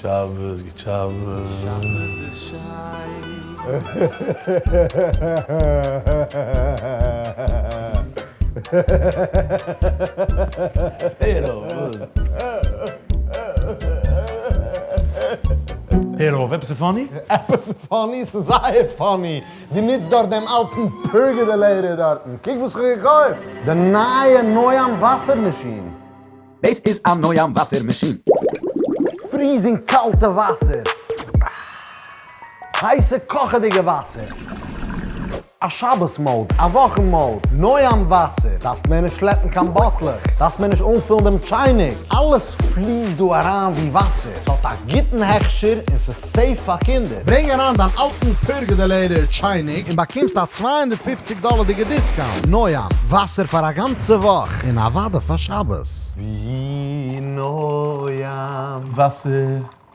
שבת גוט שבת. שבת איז שיין. הער אויף וואס? הער אויף, עפעס איז funny? עפעס איז funny? ס'איז זייער funny! דו נוצט דארט דעם אלטן פערגעדעלעיטער דארטן, קוק וואס כ'האב געקויפט! די נייע נועם וואסער מאשין! דאס איז א נועם וואסער מאשין. Freezing קאלטע וואסער. הייסע קאכעדיגע וואסער. א שבת mode, א וואכן mode, נועם וואסער, דארפסט מער נישט שלעפן קיין באטלעך, דארפסט מער נישט אנפילן דעם טשייניק, אלעס פליסט דא אריין ווי וואסער, ס'האט א גוטן הכשר און ס'איז safe פאר קינדער. ברענג אריין דיין אלטן פערגעדעלעיטער טשייניק און באקומסט א 250 דאלערדיגע discount. נועם, וואסער פאר א גאנצע וואך, און אוודאי פאר שבת. ווי נועם וואסער.